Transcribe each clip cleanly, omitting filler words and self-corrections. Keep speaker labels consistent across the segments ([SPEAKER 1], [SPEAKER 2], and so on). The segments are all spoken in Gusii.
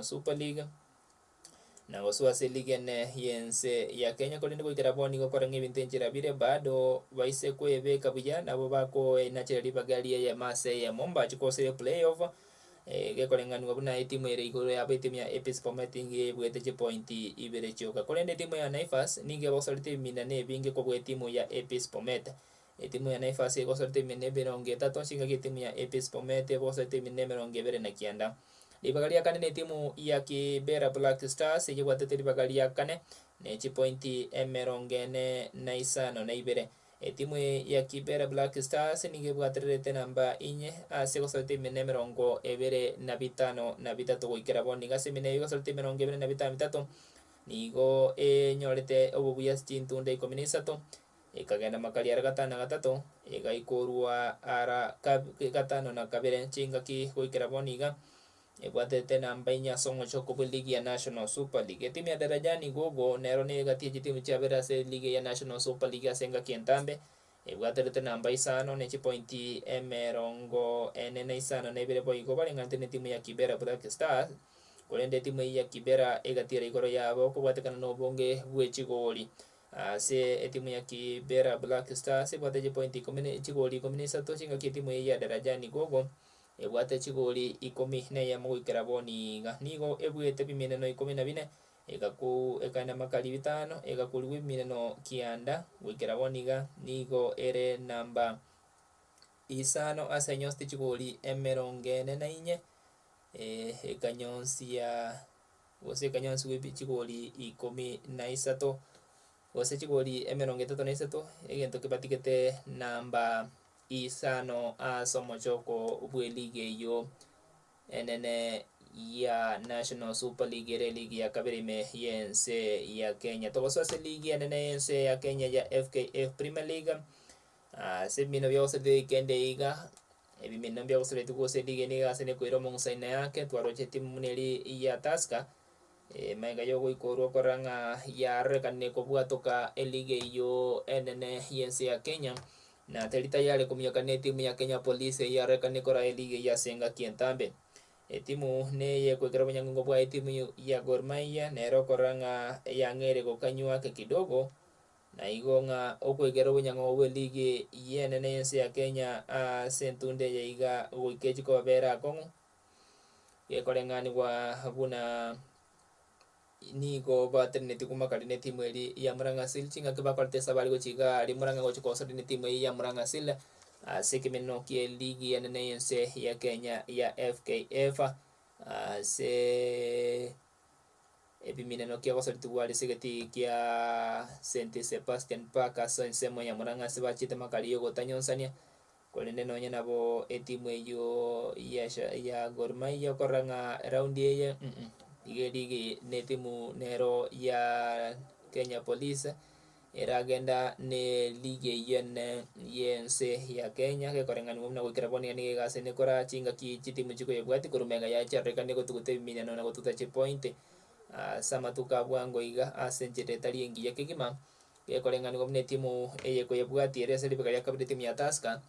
[SPEAKER 1] Super League na gosoa ase eligi ene y'ense ya Kenya korende goikera bono nigo koreng'a ebinto enchera bire bado baise kwebeka buya nabo bakoenachera ribaga ri'eyemo ase eyemo mbache gosoa eplayoff gekoreng'anigwa buna etimu ere igoro yabo etimu ya APS Bomet nigo ebwate chipointi ibere chioka. Korende etimu ya Naivas nigo ebosorete ebiminano ebinge kobua etimu ya APS Bomet. Etimu ya Naivas egosorete ebiminano emerongo etato chingaki etimu ya APS Bomet ebosorete ebiminano emerongo ebere na kianda. Ribaga ria kane netimu ya Kibera Black Stars eyio ebwatete ribaga ria kane ne chipointi emerongo ene na isano na ibere. Etimu eye ya Kibera Black Stars nigo ebwatererete namba inye ase gosorete emina emerongo ebere na bitano na bitato goikera bono nigo ase emina eyio egosorete emerongo ebere na bitano bitato nigo enyorete obobuya ase chintunda ikomi na isato Ekagenda makari ara gatano na gatato, egaikorwa ara gatano na kabere chingaki goikera bono iga, ebwatete namba inye ase omochoko bw'eligi ya National Super League. Etimu ya Darajani Gogo nero negati ye chitimu chiabere ase eligi ya National Super League ase engaki entambe, ebwaterete namba isano ne chipointi emerongo ene na isano na ibere boigo bareng'anete netimu ya Kibera Black Stars, korende etimu eyio ya Kibera egatiera igoro yabo kobwatekana nobonge bwe chigori. Ase etimu ya Kibera Black Stars ebwate chipointi ikomi ne chigoli ikomi na isato, chingaki etimu eye ya Darajani Gogo ebwate chigoli ikomi na eyemo goikera bono iga. Nigo ebuete ebimineno ikomi na bine, egaku ekaenda makari bitano, egakurigwa ebimineno kianda goikera bono iga nigo ere namba isano ase enyosete chigoli emerongo ene na inye, ekanyonsia. gose ekanywansi gwe chigori ikomi na isato, gose chigori emerongo etato na isato, egento kebatigete namba isano ase omochoko bw'eligi eyio enene ya National Super League ere eligi ya kabere ime y'ense ya Kenya. Togosoa ase eligi enene y'ense ya Kenya ya FKF Premier League, ase ebimino bia gose kende iga. Ebiminwa mbiagosoretwe gose eligi nigo ase nekoira omong'usaino yake, twaroche etimu buna eri ya Tusker, magega yogoikorwa korora ng'a yarorekanire kobwatoka eligi eyio enene y'ense ya Kenya, na teri tayari kominyoka na etimu ya Kenya Police eyio yarorekanire koraa eligi eyio ase engaki entambe. Etimu neye ekoikera obonyangongo bwaye etimu ya Gor Mahia nere okorora ng'a yang'eire gokanywa ake kidogo, Na igo ng'a okwegera obonyang'ao bw'eligi y'enene y'ense ya Kenya ase entunda eye iga goika echi kobabera akong'u, gekoreng'anigwa buna nigo bateneneti komakari na etimu eria ya Murang'a Seal chingaki bakorete esabari gochia iga aria Murang'a gochia kogosoria na etimu eyio ya Murang'a Seal ase ekemeneno ki'eligi enene y'ense ya Kenya ya FKF ase. Ebimineno kiagosoretigwe are ase egetii kia St. Sebastian Park ase ensemo ya Murang'a ase bachiete makari y'ogotanyonsania, korende nonye nabo etimu eyio ya Gor Mahia okorora ng'a eraundi eye mm iga erigi na etimu nero ya Kenya Police. Eragenda ne ligi eyio ene y'ense ya Kenya, gekoreng'anigwa buna goikera bono iga nigo egasi ene kora chingaki chitimu chikoyebwatia korwa mega yaye chiarorekane gotuguta ebimineno na gotuta chipoint ase amatuko a bwango iga ase enchera etari engiya kegima. Gekoreng'anigwa buna etimu eye ekoyebwatia ere ase ribaga ria kabere etimu ya Tusker,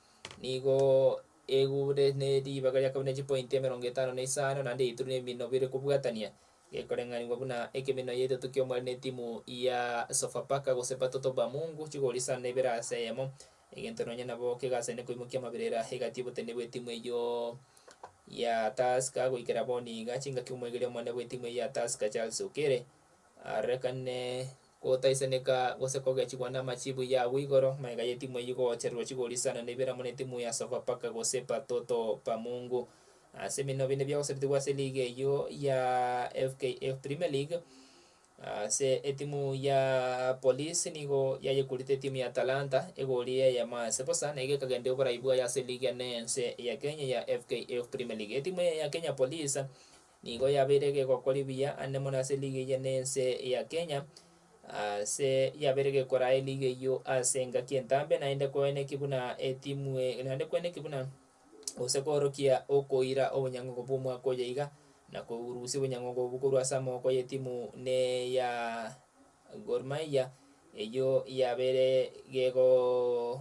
[SPEAKER 1] nigo egure ne ribaga ria kabere ne chipointi emerongo etano na isano naende eiturwe ne ebimineno bire kobwatania. Gekoreng'anigwa buna ekeminwa y'etato ki'omweri n'etimu ya Sofapaka gose Batoto ba Mungu, chigori isano na ibere ase eyemo. Egento nonya nabo kegasaine koimokia amaberera egati y'oboteneneri bw'etimu eyio ya Tusker goikera bono iga. Chingaki omoegeria omonene bw'etimu eyio ya Tusker Charles Okere arorekane gotaisaneka gose kogechigwa namachibu y'agwo igoro magega y'etimu eyio gochererwa chigori isano na ibere amo n'etimu ya Sofapaka gose Batoto ba Mungu. Ase eminwa binde biagoseretigwe ase eligi eyio ya FKF Premier League, ase etimu ya Police nigo yayekurete etimu ya Talanta egori eyemo ase bosa na igo ekagendia oborai bwaye ase eligi ene ense ya Kenya ya FKF Premier League. Etimu eye ya Kenya Police nigo yabeire egokora buya ande mono ase eligi eye ene ense ya Kenya ase yabeire egekoraa eligi eyio ase engaki entambe naende koeneki buna etimu naende koeneki buna. gose koorokia okoira obonyang'ogo bw'omwaka oyo iga, na korusia obonyang'ogo obwo korwa ase amaboko y'etimu ne ya Gor Mahia, eyio yabeire gegoo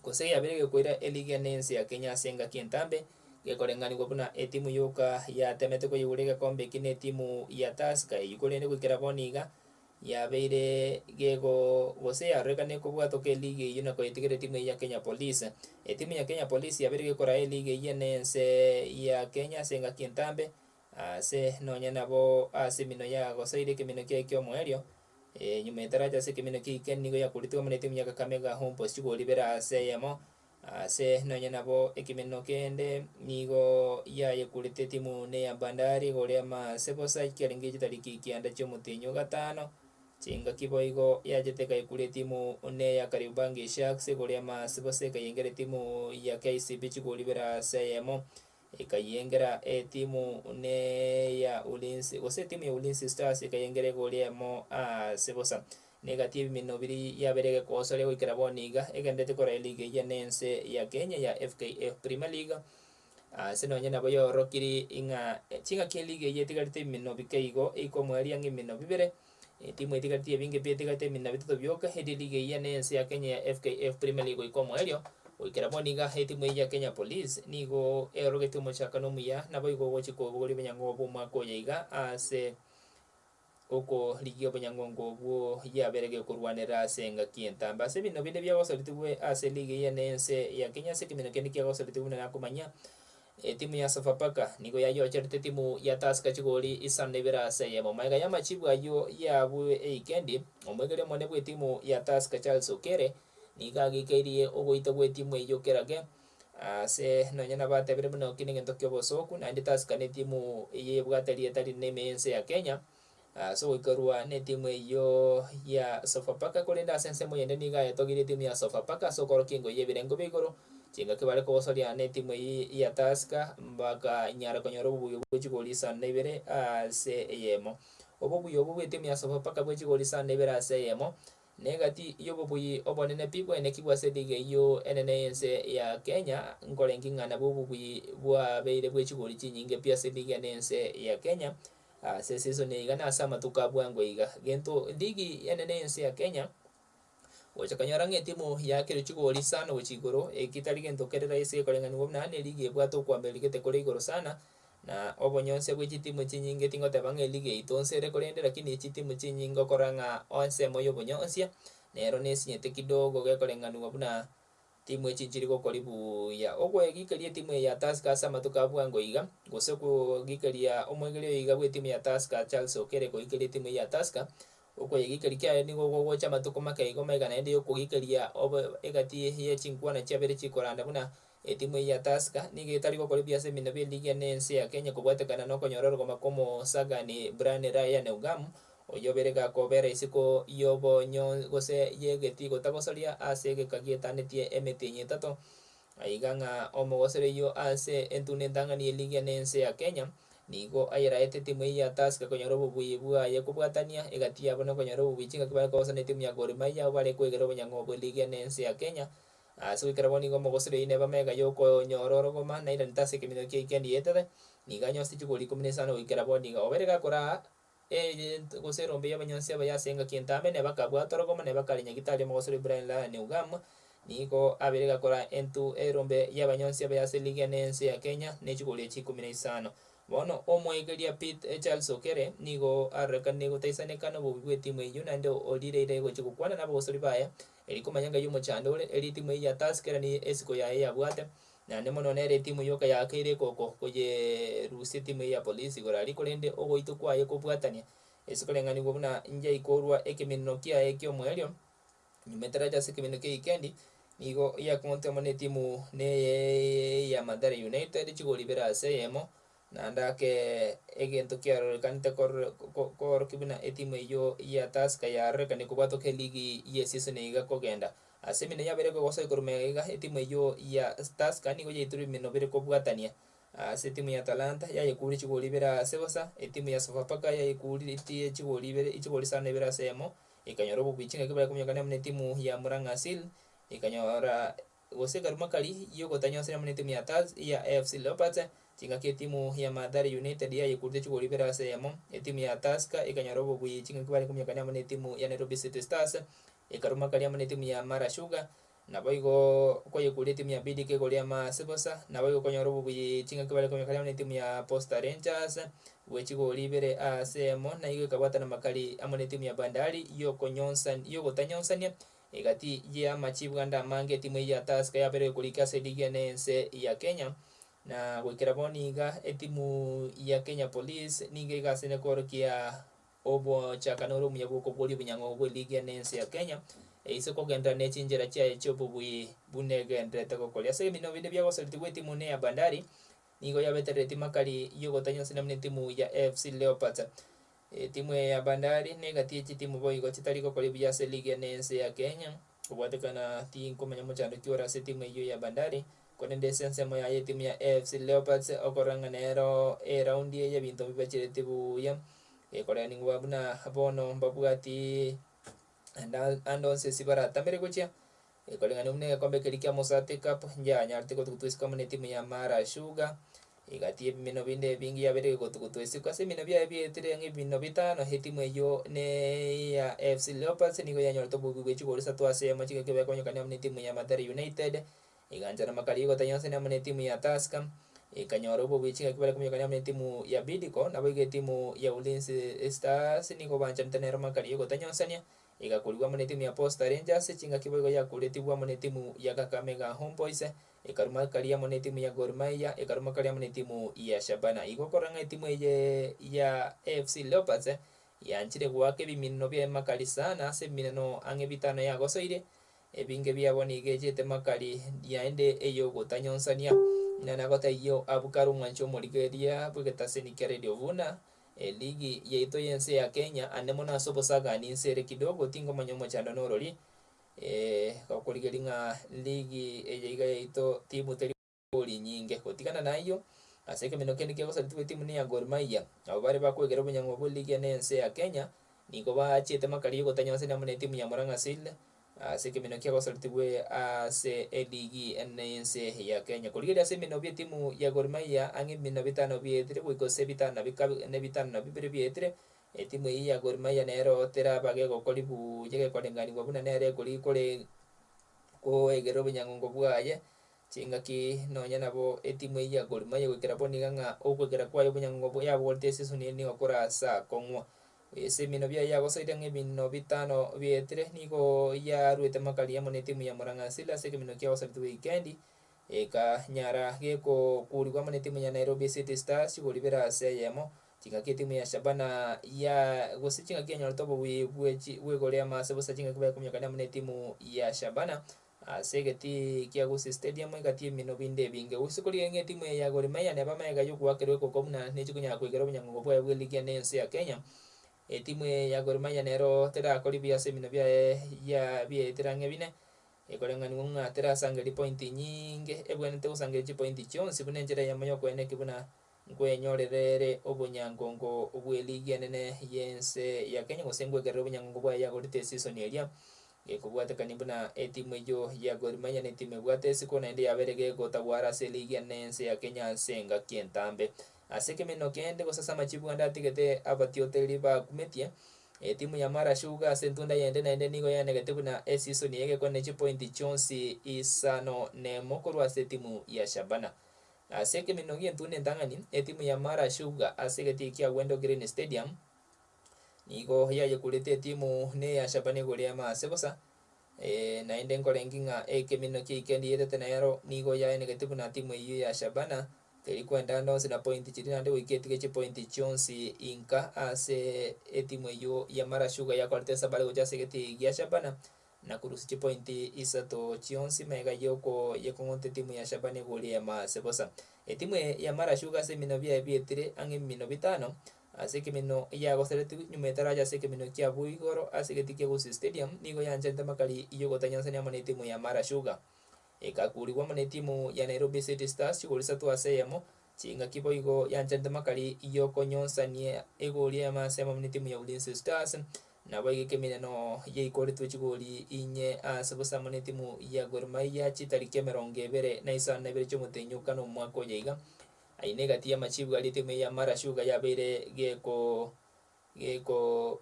[SPEAKER 1] gose yabeire gekoira eligi ene ense ya Kenya ase engaki entambe. Gekoreng'anigwa buna etimu yoka yatemete koyeigora egekombe eke netimu ya Tusker eyio korende goikera bono iga yabeire gego gose yarorekane kobwatoka eligi eyio na koyetigera etimu eyio ya Kenya Police. Etimu ya Kenya Police yabeire gekoraa eligi eyio ene ense ya Kenya ase engaki entambe ase nonye nabo ase eminwe yagosoire ekemino kiaye kia omoerio, nyuma etaracha ase ekemino kia ike nigo yakoritwe amo na etimu ya Kakamega Homeboyz chigori ibere ase eyemo. Ase nonya nabo ekemeneno kende nigo yayekurete etimu neya Bandari igoro y'amaase bosa kiarenge chitariki kianda chi'omotienyi o gatano, chingaki boigo yachete ekayekura etimu neya Kariobangi Sharks igoro y'amaase bosa ekayengera etimu ya KCB chigori ibere ase eyemo, ekayengera etimu neya Ulinzi gose etimu ya Ulinzi Stars ekayengera egori eyemo ase bosa. Negati y'ebimino biria yabere egekosoria goikera bono iga, egenderete korora eligi eyio nense ya Kenya ya FKF Premier League, ase nonye nabo yorokiri ing'a chingaki eligi eyio etigarete ebimino bike igo ekomoeria ang'e ebimino bibere, etimu etigareti ebinge pi etigarete ebimino bitato bioka, erio eligi eyio nense ya Kenya ya FKF Premier League goika omoerio, goikera bono iga etimu eyio ya Kenya Police nigo erogete omochakano omuya naboigo ogochia kobogoria obonyang'o bw'omwaka oyo iga ase. Okorigia obonyangongo obwo yabere gekorwanera ase engaki entambe. Ase ebinto binde biagosoretigwe ase ligi eye na ense ya Kenya ase ekemino kende kiagosoretigwe buna nakomanya, etimu ya Sofapaka nigo yayocherete etimu ya Tusker chigori isano na ibere ase eyemo. Magega y'amachibu ayio yabue eikendi, omoigeria omonene bw'etimu ya Tusker Charles Okere nigo agikeirie ogoita gw'etimu eyio kerage Ase nonya nabatebire buna eki negento ki'obosooku, naende Tusker netimu eye ebwate rieta rinene ime y'ense ya Kenya, ase ogoikerwa netimu eyio ya Sofapaka korende ase ensemo eyende nigo ayetogirie etimu ya Sofapaka ase okorokia engo y'ebirengo bia igoro, chingaki bare kogosoria netimu eyio ya Tusker bakanyara konyora obobuya bwe chigori isano na ibere ase eyemo. Obobuya obwo bw'etimu ya Sofapaka bwe chigori isano na ibere ase eyemo Negati y'obobuyi obonene pi bwaenekigwe ase eliga eyio enene y'ense ya Kenya, nkorengi ng'a nabwo obobuyi bwabeire bwe chigori chinyinge pi ase eliga ene y'ense ya Kenya ase esisoni eye iga na ase amatuko a bwango iga. Gento ligi enene y'ense ya Kenya gocha konyora ng'a etimu yaakirwe chigori isano gochia igoro, eki tari gento kere rahisi gekoreng'anigwa buna neligi ebwate okoamererigete gete kore igoro sana. Na obonyonsi bwe chitimu chinyinge tingoteba ng'a eligi yaito onsi ere korende lakini chitimu chinyinge okorora ng'a ensemo y'obonyonsia nero nesinyete kidogo gekoreng'anigwa buna timu echi nchiri gokori buya. Okoegikeria etimu eye ya Tusker ase amatuko a bwango iga, gose kogikeria omoegeri oyo iga bw'etimu ya Tusker Charles Okere koikeria etimu eye ya Tusker, okoyegikeria kiaye nigo gogocha amatuko make igo maiga naende yokogikeria obo egati ye chinkwana chiabere chikoranda buna Etimu eye ya Tusker nigo etari gokora ebiasa eminene b'eligi ene y'ense ya Kenya kobwatekana nokonyora orogoma kw'omosagani Brian Ryan Ogam oyio obere gakobera isiko y'obonyo gose y'egetii gotagosoria ase egeka gietanetie emetienyi etato. Aiga ng'a omogosori oyio ase entunda entang'ani y'eligi ene y'ense ya Kenya nigo ayeraete etimu eye ya Tusker konyora obobui bwaye kobwatania egati yabo nokonyora obobui chingaki bare kogosana etimu ya Gor Mahia abwo bare koegera obonyang'o bw'eligi ene y'ense ya Kenya Ase goikera bono nigo omogosire oyio neba amaiga y'okonyora orogoma, nairanete ase ekeminwa kia ikendi yaetete, nigo anyosete chigori ikomi na isano goikera bono iga. Obeire gakoraa egento gose erombe y'abanyonsi abaye ase engaki entambe, neba akabwata orogoma, neba kare nyagitari omogosire Brian Lyon Ugam, nigo abeire gakoraa entu erombe y'abanyonsi abaye ase ligi ene y'ense ya Kenya ne chigori echi ikomi na isano. Bono omoegeria Pete Charles Okere nigo arorekanire gotaisaneka nobobe bw'etimu eyio naende orireire gochia gokwana nabagosori baye Erio komanya ng'a y'omochando ore, erio etimu eyio ya Tusker niyo esiko yaye yabwate, naende mono nere etimu yoka yaakeire ekoko koyerusia etimu eyio ya Police igoro aria, korende ogoitwa kwaye kobwatania ase koreng'anigwa buna njaikorwa ekeminino kiaye ki'omoerio, nyuma etaracha ase ekeminino kia wikendi, nigo yakong'ontwe amo netimu neye ya Mathare United chigori ibere ase eyemo, Naende ake egento kiarorekanete koorokia buna etimu eyio ya Tusker yarorekane kobwatoka eligi y'esisoni eye iga kogenda. Ase eminwe yabere kogosoa igoro magega iga, etimu eyio ya Tusker nigo yaitirwe eminwe bere kobwatania ase etimu ya Talanta yayekurie chigori ibere ase bosa, etimu ya Sofapaka yayekuritie chigori ibere chigori isano na ibere ase eyemo, ekanyora obobuya chingaki bare kominyokania amo netimu ya Murang'a Seal, ekanyora Gose ekaruma karia y'ogotanyonsera amo netimu ya Taz ya AFC Leopards, chingaki etimu ya Mathare United yayekurete chigori ibere ase eyemo, etimu ya Tusker ekanyora obobui chingaki bare kominyokania amo netimu ya Nairobi City Stars, ekaruma karia amo netimu ya Mara Sugar. Naboigo koyekuria etimu ya Bidco egoria amaase bosa, naboigo konyora obobuya chingaki bare komeka amo netimu ya Posta Rangers, bwe chigori ibere ase eyemo, na igo ekabwatana makari amo netimu ya Bandari yokonyonsani yogotanyonsania egati ya amachibu ande amange etimu eyio ya Tusker yabeire ekorika ase eligi ene ense ya Kenya. Na goikera bono iga etimu ya Kenya Police nigo egasene koorokia Obochakano ore omuya bw'okoboria obonyang'au bw'eligi ene ense ya Kenya, eise kogenderera ne chinchera chiaye chi'obobui buna egendererete gokoria. Ase ebiminwa binde biagoseretigwe etimu ne ya Bandari nigo yabetereretie makari y'ogotanya ase namuna etimu ya AFC Leopards. Etimu eye ya Bandari negati ye chitimu boigo chitari gokoria buya ase eligi ene ense ya Kenya, kobwatekana tinkomanya mochando ki ore ase etimu eyio ya Bandari, korende ase ensemo yaye etimu ya AFC Leopards okorora ng'a nero eraundi eye ebinto mbibachereti buya. Ekorenigwa buna bono mbabwati ande onsi ase baratamere gochia, ekoreng'ana buna egekombe keria kia Mosati Cup njanyarete gotugutwa isiko amo netimu ya Mara Sugar, egati y'ebimino binde ebinge yabeire egotugutwa isiko. Ase ebimino biaye bietire ang'e ebimino bitano, etimu eyio ne ya AFC Leopards nigo yanyorete obobe bwe chigori isato ase eyemo chingaki bekonyokania amo netimu ya Mathare United. Eganchana makari egotanya ase amo netimu ya Tusker, ekanyora obobuya chingaki bare kominyokania amo netimu ya Bidco, naboigo etimu ya Ulinzi Stars nigo banchanete nero makari egotanyonsania, egakorigwa amo netimu ya Posta Rangers, chingaki boigo yakoretigwe amo netimu ya Kakamega Homeboyz, ekarwa makari amo netimu ya Gor Mahia, ekarwa makari amo netimu ya Shabana. Igo okorora ng'a etimu eye ya AFC Leopards yanchire goaka ebimineno biaye makari sana ase ebimineno ang'e bitano yagosoire, Ebinge biabo nigo echete makari, naende ey'ogotanyonsania. Ng'a nagotaiyo abwo kare omwanchi omorigereria bw'egetaseni kia Radio buna eligi yaito y'ense ya Kenya, ande mono ase obosagani inse ere kidogo tingomanya omochando norori, gokorigeria ng'a ligi eye iga yaito timu teri goli nyinge. Gotigana nayio, ase ekeminwa kende kiagosaretigwe etimu neya Gor Mahia, abwo bare bakwegera obonyang'wa bwe ligi ene ense ya Kenya, nigo bachiete makari yogotanyonsania amo netimu ya Murang'a Seal ase ekeminwa kiagosaretigwe ase eligi ene yense ya Kenya. Korigereria ase eminwa bi'etimu ya Gor Mahia ang'e ebiminwa bitano bietire goika ase bitano na bikabe na bitano na bibere bietire, etimu eyio ya Gor Mahia nero teraba gegokori buya gekorenganigwa buna nere ekori kore koegerera obonyangongo bwaye. Chingaki nonya nabo etimu eyio ya Gor Mahia goikera bono iga ng'a ogoikera kwaye obonyangongo yabogoretie esesoni eye nigo korase akong'wa. Ase eminwa biaye yagosoire ng'a eminwa bitano bietire nigo yaruete makari amo netimu ya Murang'a Seal ase ekeminwa kia gosaretwe wikendi ekanyara gekokurigwa amo netimu ya Nairobi City Stars chigori bire ase eyemo. Chingaki etimu ya Shabana ya gose chingaki yanyorete obobuya bwe chi bw'egori amase bosa chingaki bakominyokania amo netimu ya Shabana. Ase egetii kia Gusii Stadium egati y'eminwa binde ebinge. Gose korigia ng'a etimu eye ya Gor Mahia neba amaiga y'ogoakerwa ekoko buna nechi konyara koigera obonyang'ongo bwaye bwe ligi ene y'ense ya Kenya. Etimu eye ya Gor Mahia nero terakori buya ase eminwa biaye ya biaetire ang'e bine, ekoreng'anigwa ng'a terasangereria pointi nyinge, ebwenerete gosangereria chipointi chionsi buna enchera eyemo y'okoeneki buna nkwenyorere ere obonyangongo bw'eligi enene y'ense ya Kenya gose nkwegerere obonyangongo bwaye yagorete esisoni eria. Gekobwatekania buna etimu eyio ya Gor Mahia netimu ebwate esiko naende yabeire gegotagwara ase eligi enene y'ense ya Kenya ase engaki entambe. Ase ekemeneno kende gose ase amachibu ande atigete abatiotereri bakumetie, etimu ya Mara Sugar ase entunda yende naende nigo yanegete buna esisoni eye egekwana ne chipointi chionsi isano nemo korwa ase etimu ya Shabana. Ase ekemeneno gi'entunda entang'ani, etimu ya Mara Sugar ase egetii kia Wendo Green Stadium nigo yayekurete etimu neya Shabana igoro y'amaase bosa, naende nkorengi ng'a ekemeneno kia ikendi yetete nero nigo yaenegete buna timu eyio ya Shabana teri kwenda ande onsi na pointi chiria naende goika etige chipointi chionsi inka ase etimu eyio ya Mara Sugar yakorete esabari gocha ase egetii gia Shabana na korusia chipointi isato chionsi magega y'okoyekong'onta etimu ya Shabana igoro y'amaase bosa. Etimu eye ya Mara Sugar ase eminwa biaye bietire ang'e eminwa bitano ase ekeminwa yagoseretigwe nyuma etaracha ase ekeminwa kiabwo igoro ase egetii kia Gusii Stadium nigo yanchanete amakari y'ogotanyonsania amo netimu ya Mara Sugar. Ekakurigwa amo netimu ya Nairobi City Stars chigori isato ase eyemo, chingaki boigo yanchanete amakari y'okonyonsania egori eyemo ase amo netimu ya Ulinzi Stars. Naboigo ekemineno yaikoretwe chigori inye ase bosa amo netimu ya Gor Mahia chitariki emerongo ebere na isano na ibere chi'omotenyi okana omwaka oyo iga. Ayio negati y'amachibu aria etimu ya Mara Sugar yabeire geko geko.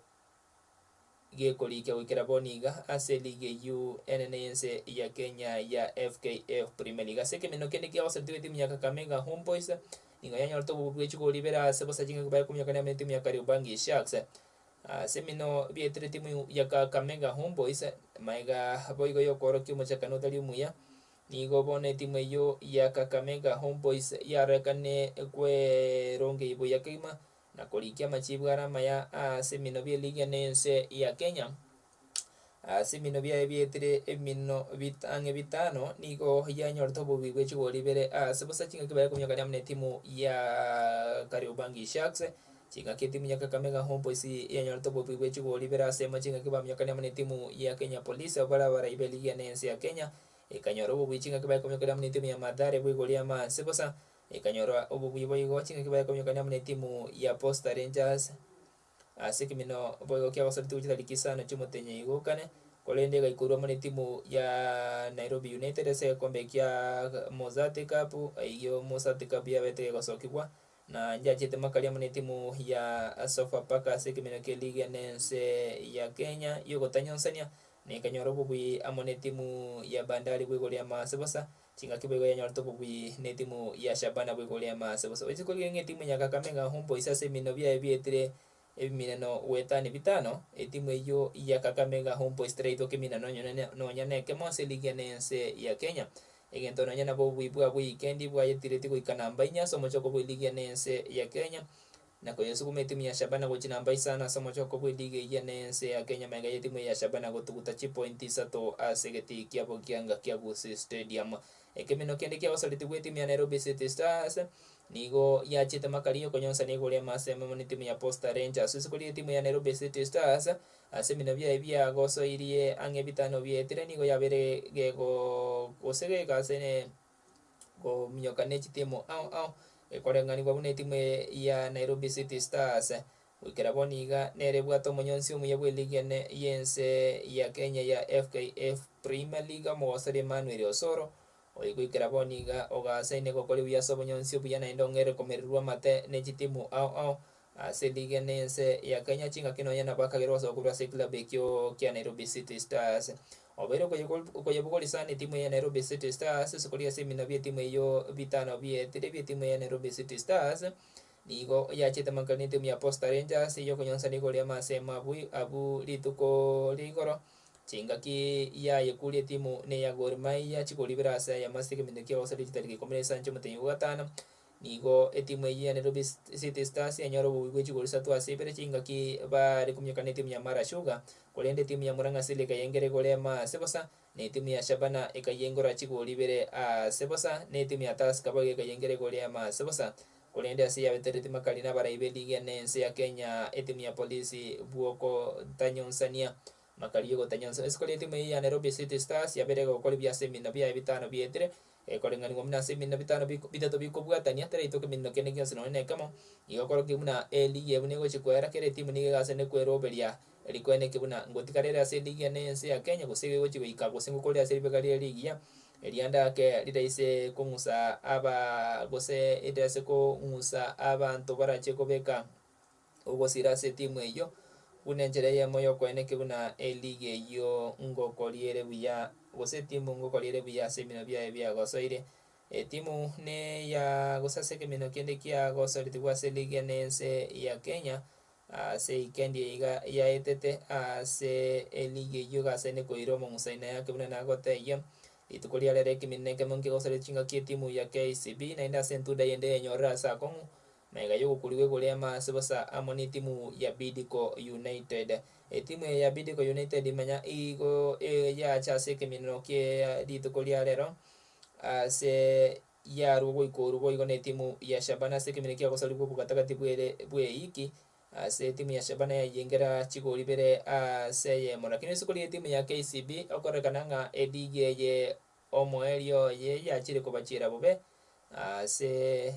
[SPEAKER 1] gekorikia goikera bono iga ase eligi eyio enene y'ense ya Kenya ya FKF Premier League. Ase ekemeneno kende kiagoseretigwe etimu ya Kakamega Homeboyz nigo yanyorete obobe bwe chigori ibere ase bosa chingaki bare kominyokania amo netimu ya Kariobangi Sharks. Ase emeneno bietire etimu ya Kakamega Homeboyz maega boigo yokoorokia omochakano otari omuya Nigo bono etimu eyio ya Kakamega Homeboyz yarorekane kwerongei buya kegima na korikia amachibu are amaya ase eminwa bi'eligi ene y'ense ya Kenya. Ase eminwa biaye bietire eminwa ang'e bitano nigo yanyorete obobuya bwe chigori ibere ase bosa chingaki bare kominyokania amo netimu ya Kariobangi Sharks. Chingaki etimu ya Kakamega Homeboyz yanyorete obobuya bwe chigori ibere ase emo chingaki baminyokania amo netimu ya Kenya Police abwo bare abarai b'eligi ene y'ense ya Kenya. Ekanyora obobuya chingaki bare kominyokania amo netimu ya Mathare bw'igori y'amaanse bosa. Ekanyora obobuya boigo chingaki bare kominyokania amo netimu ya Posta Rangers ase ekemino boigo kiagosaretigwe chitariki isano chi'omotenyi igo kane, korende egaikorwa amo netimu ya Nairobi United ase egekombe kia Mozzart Cup, eyio Mozzart Cup yabete gegosokigwa na nchiachete makari amo netimu ya Sofapaka ase ekemino ki'eligi ene ense ya Kenya y'ogotanyonsania, na ekanyora obobui amo netimu ya Bandari bw'igoro y'amaase bosa. Chingaki boigo yanyorete obobui netimu ya Shabana bw'igoro y'amaase bosa. Oise korigereria ng'a etimu ya Kakamega Homeboyz ase eminwa biaye bietire ebimineno goetania bitano, etimu eyio ya Kakamega Homeboyz teraitwa keminano nonya nekemo ase eligi ene y'ense ya Kenya. Egento nonya nabo obobui bwabo eikendi bwayetireti goika namba inye ase omochoko bw'eligi ene y'ense ya Kenya. Na koyesuguma etimu ya Shabana gochia namba isano ase omochoko bw'eligi eyio ene y'ense ya Kenya magega y'etimu ya Shabana gotuguta chipointi isato ase egetii kiabo kianga kia Gusii Stadium. Ekemino kende kiagosaretigwe etimu ya Nairobi City Stars nigo yachiete makari y'okonyonsana igoro y'amasemo amo netimu ya Posta Rangers. Isiko ri'etimu ya Nairobi City Stars ase ebino biaye biagosoirie ang'e bitano biaetire nigo yabeire gego gose gegasene kominyoka ne chitimu ao ao ekoreng'anigwa buna etimu eye ya Nairobi City Stars. Goikera bono iga nere ebwate omonyonsi omuya bw'eligi ene y'ense ya Kenya ya FKF Premier League omogosori Emmanuel Osoro, oyo goikera bono iga ogasaine gokora buya ase obonyonsi obuya naende ong'eire komererwa amate ne chitimu ao ao ase eligi ene y'ense ya Kenya chingaki nonya nabo akagerwa gosoka korwa ase eclub ekio kia Nairobi City Stars. Obeire okoyebogoria sana etimu ya Nairobi City Stars ase koria ase eminwa bi'etimu eyio bitano bietire bi'etimu ya Nairobi City Stars. Nigo yachete makani netimu ya Posta Rangers ey'okonyonsa nigo ria amasemo abwo abwo rituko ria igoro. Chingaki yayekuria etimu neya Gor Mahia chikoribera ase ayamo ase ekeminto kia gosaria chitariki ikomi na isano chi'omotenyi bwa gatano. Nigo etimu eyio ya Nairobi City Stars yanyora obobuya bwe chigori isato ase ibere chingaki bare kominyokana netimu ya Mara Sugar, korende etimu ya Murang'a Seal ekayengera igoro emo ase bosa, na etimu ya Shabana ekayengora chigori ibere ase bosa, na etimu ya Tusker boigo ekayengera igoro emo ase bosa. Korende ase yabetereti makari nabarai b'eligi ene ense ya Kenya etimu ya Polisi bw'okotanyonsania makari y'ogotanyonsa. Isiko ri'etimu eyio ya Nairobi City Stars yabeire egokora ebiya ase eminwa biaye bitano bietire, Ekoreng'anigwa buna ase eminwa bitano bitato bikobwatania, teraitoka eminwa kende gionsi nonya nekemo. Igo okorokia buna eligi eye buna egochia koera, kera etimu nigo egasene kweroberia rikweneke buna ngotigara ere ase eligi ene y'ense ya Kenya gose egochia goika gose ngokore ase ribega rie rigiya, erianda ake riraise kong'usa aba gose riraise kong'usa abanto barache kobeka ogosira ase etimu eyio, buna enchera eyemo y'okoenekia buna eligi eyio ngokoria ere buya, gose etimu ngokoria ere buya ase eminwa biaye biagosoire. Etimu neya gose ase ekeminwa kende kiagosoretigwe ase eligi ene y'ense ya Kenya, ase eikendi eye iga yaetete ase eligi eyio egasene koira omong'usaino yake buna nagotebia. Rituko ria rero ekeminwa ekemo nkegosoria chingaki etimu ya KCB naende ase entuda yende yenyorire ase akong'u Magega y'ogokurigwa igoro y'amaase bosa amo netimu ya Bidco United. Etimu eye ya Bidco United manya igo yacha ase ekemineno kie rituko ria rero ase yarwa goikorwa boigo netimu ya Shabana ase ekemineno kia gosarigwa obogatagati bwere bw'eiki ase etimu ya Shabana yayengera chigori ibere ase eyemo. Lakini isiko ri'etimu ya KCB okorekana ng'a eligi eye omoerio oye yachire kobachiera bobe ase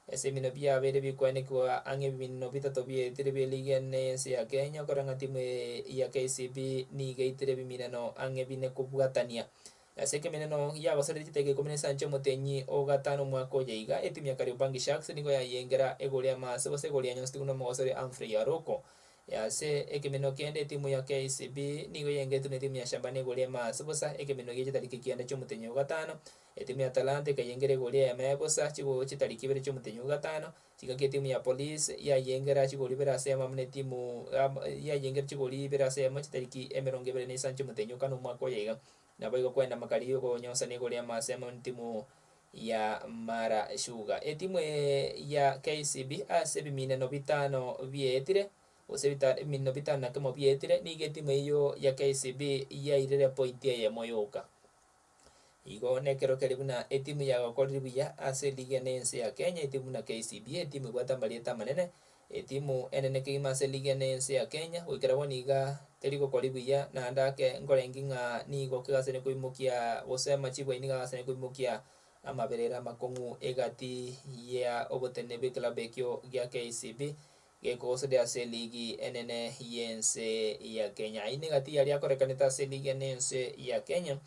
[SPEAKER 1] Ase eminwa biabeire bikwanekigwa ang'e ebiminwa bitato biaetire bi'eligi ene y'ense ya Kenya, okora ng'a timu eye ya KCB nigo eitire ebimineno ang'e bine kobwatania. Ase ekemineno giagosaretie chidakika ikomi na isano chi'omotenyi o gatano omwaka oyo iga, etimu ya Kariobangi Sharks nigo yayengera egori y'amaase gose egori ya nyonsiti buna omogosori Humphrey Aroko. Ase ekeminwa kende etimu ya KCB nigo yengetwe na etimu ya Shabana igoro emaase bosa, ekeminwa gie chitariki kianda chi'omotenyi o gatano. Etimu ya Talanta ekayengera igoro eyemo bosa chigo chitariki ibere chi'omotenyi o gatano. Chingaki etimu ya Police yayengera chigori ibere ase eyemo amo na etimu yayengera chigori ibere ase eyemo chitariki emerongo ebere na isano chi'omotenyi o kane omwaka oyo iga. Naboigo kwenda makari y'okonyosana igoro y'amaase amo netimu ya Mara Sugar. Etimu eye ya KCB ase ebimineno bitano biaetire, gose ebimineno bitano na kemo biaetire, nigo etimu eyio ya KCB yairire epointi eyemo yoka. Igo nekero keria buna etimu yagakorire buya ase eligi ene y'ense ya Kenya, etimu buna KCB, etimu ebwate amarieta amanene, Etimu enene kegima ase eligi ene y'ense ya Kenya, goikera bono iga teri gokori buya, naende ake nkorengi ng'a nigo kegasene koimokia gose amachibu ayio nigo agasene koimokia amaberera amakong'u egati ya oboteneneri bw'eklabu ekio gia KCB gekogosori ase eligi enene y'ense ya Kenya. Ayio negati yaria akorekanete ase eligi ene y'ense ya Kenya.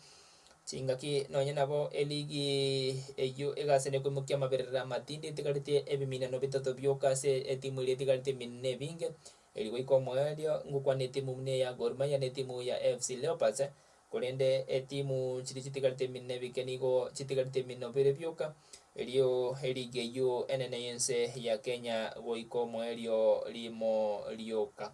[SPEAKER 1] Chingaki nonye nabo eligi eyio egasene koimokia amaberera amatindi etigaretie ebiminano bitato bioka ase etimu eria etigaretie ebiminano ebinge, erio goika omoerio ngokwana etimu buna eya Gor Mahia na etimu ya AFC Leopards, korende etimu chiria chitigarete ebiminano ebike nigo chitigarete ebiminano bire bioka, erio eligi eyio enene y'ense ya Kenya goika omoerio rimo rioka.